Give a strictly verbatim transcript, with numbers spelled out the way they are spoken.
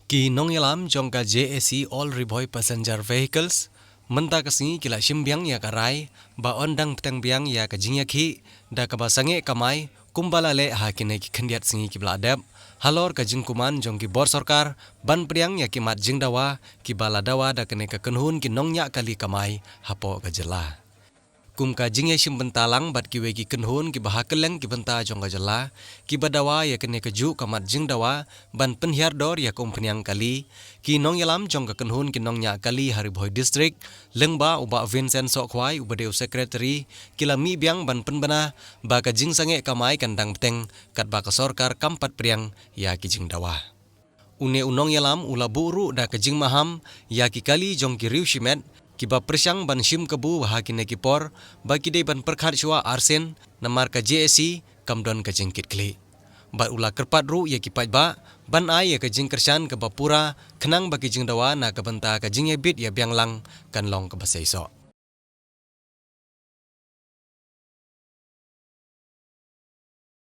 Ki nongïalam jong ka J A C All Ri Bhoi Passenger Vehicles mynta ka sngi ki la shim biang ïa ka rai ba yn dang bteng biang ïa ka jingïakhih da kaba sangeh kamai kumba la leh ha kine ki khyndiat sngi kiba la dep halor ka jingkuman jong ki bor sorkar ban pdiang ïa ki mat jingdawa kiba la dawa da kane ka kynhun ki nongñiah kali kamai hapoh ka jylla. Kum ka jingïashim bynta lang bad kiwei ki kynhun kiba ha kylleng ki bynta jong ka jylla kiba dawa ïa kane kajuh ka mat jingdawa ban pynhiar dor ïa ka umphniang kali, ki nongïalam jong ka kynhun ki nongñiah kali ha Ri Bhoi District lyngba u Bah Vincent Sohkhwai uba dei u Secretary ki la mih biang ban pynbna ba ka jingsangeh kamai kan dang bteng katba ka sorkar kam pat pdiang ïa ki jingdawa. Une u nongïalam u la buh ruh da ka jingmaham ïa ki kali jong ki riew shimet kiba pyrshang ban shim kabu ha kine ki por ba ki dei ban pyrkhat shuwa arsien namar ka J A C kam don ka jingkitkhlieh. Bad u la kyrpad ruh ïa ki paidbah ban ai ïa ka jingkyrshan kaba pura khnang ba ki jingdawa na ka bynta ka jingïabit ïabiang lang kan long kaba seisoh.